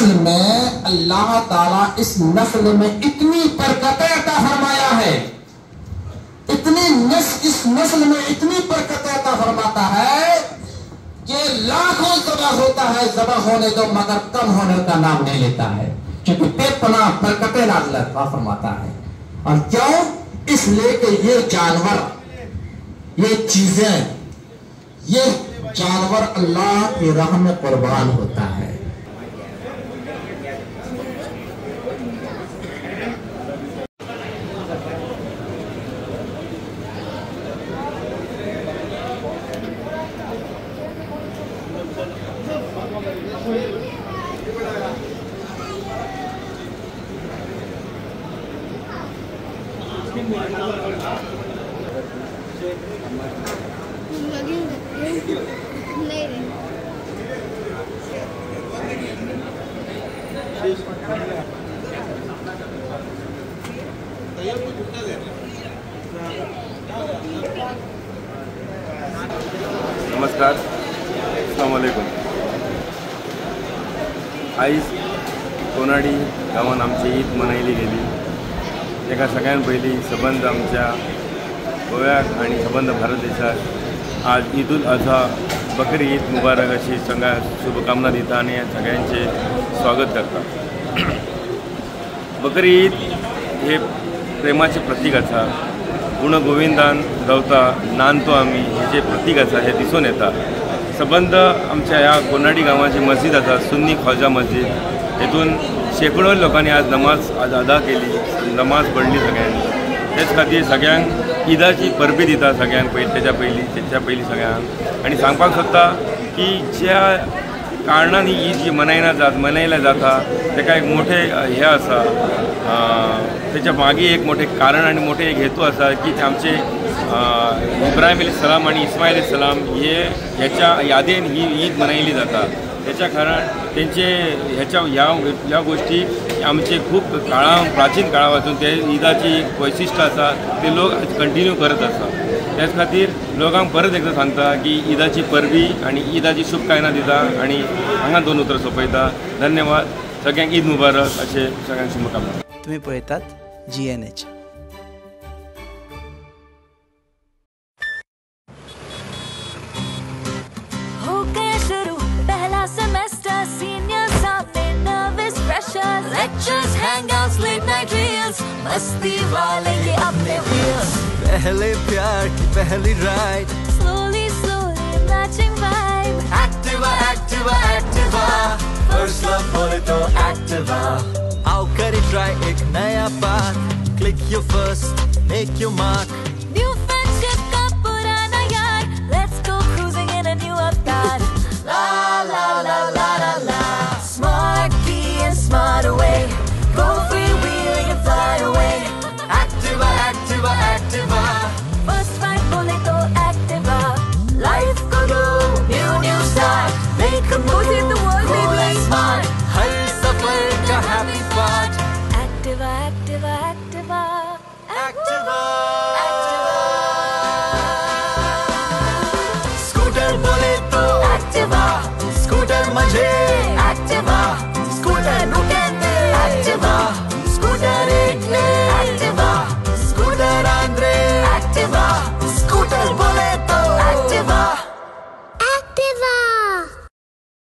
नस्ल में अल्लाह ताला इस नस्ल में इतनी बरकतें अता फरमाया है, इतनी नस्ल, इस नस्ल में इतनी बरकतें अता फरमाता है कि लाखों ज़बह होता है, ज़बह होने दो मगर कम होने का नाम नहीं लेता है, क्योंकि बेपनाह बरकतें नाज़िल अता फरमाता है। और क्यों? इसलिए कि ये जानवर, ये चीजें, ये जानवर अल्लाह की राह में कुर्बान होता है। नमस्कार, अस्सलाम वालेकुम। आयज कोनाडी गांवान आमची ईद मनयली गेली। ताका सगळ्यान पयलीं सबंद आमच्या गोव्याक आनी सबंद भारत देशाक आज ईद उल अजहा बकरी ईद मुबारक अशी सगळ्यांक शुभकामना दिता आनी सगळ्यांचें स्वागत करता। बकरी ईद हे प्रेमाचें प्रतीक आसा। गुण गोविंदान गावता नांदतो आमी हेजें प्रतीक आसा हें दिसून येता। सबंद आमच्या ह्या कोनाडी गांवाची मस्जीद आसा, सुन्नी ख्वाजा मस्जीद, हेतून शेकडो लोकांनी आज नमाज आज अदा केली, नमाज पडली सगळ्यांनी। तेच खातीर सगळ्यांक ईदाची परबी दिता सगळ्यांक पयलीं, तेच्या पयलीं सगळ्यांक। आनी सांगपाक सोदता की ज्या कारणान ही ईद जी मनयल्या जाता ताका एक मोठें हें आसा, तेच्या मागीर एक मोठें कारण आनी मोठें एक हेतू आसा की आमचे इब्राहिम अली सलाम आनी इस्मायल अली सलाम हे ह्याच्या यादेन ही ईद मनयली जाता। त्याच्या कारण तेंचे ह्याच्या ह्या ह्या गोष्टी आमचे खूब काळा प्राचीन काळा पासून ते ईदाची एक वैशिश्ट आसा, ते लोक कंटिन्यू करत आसा। त्याच खातीर लोकांक परत एकदां सांगता की ईदाची परबी आनी ईदाची शुभकामना दिता आनी हांगा दोन उतरां सोंपयता। धन्यवाद, सगळ्यांक ईद मुबारक अशें सगळ्यांक शुभकामना। तुम्ही पळयतात GNH। हो गया शुरू पहला सेमेस्टर, सीनियर सामने nervous pressure, lectures, hangouts, late night reels, मस्ती वाले ये अपने व्हील्स। पहले प्यार की पहली ride, slowly slowly matching vibe, Activa Activa Activa, first love बोले तो एक्टिवा। आओ करे ट्राई एक नया path, click your first, make your mark, new friendship का पुराना यार, let's go cruising in a new avatar. La la la la la la, smart key and smart away, go free wheeling and fly away. Activa Activa Activa, first ride बोले तो Activa, life को दो new new start, make a move, cool and smart, हर सफर का happy part. Activa Activa Activa Activa scooter बोले तो Activa, scooter मजे एक्टिवा, स्कूटर नुकेंदे एक्टिवा, स्कूटर एकले Activa, scooter Andre Activa, scooter बोले तो एक्टिवा। एक्टिवा।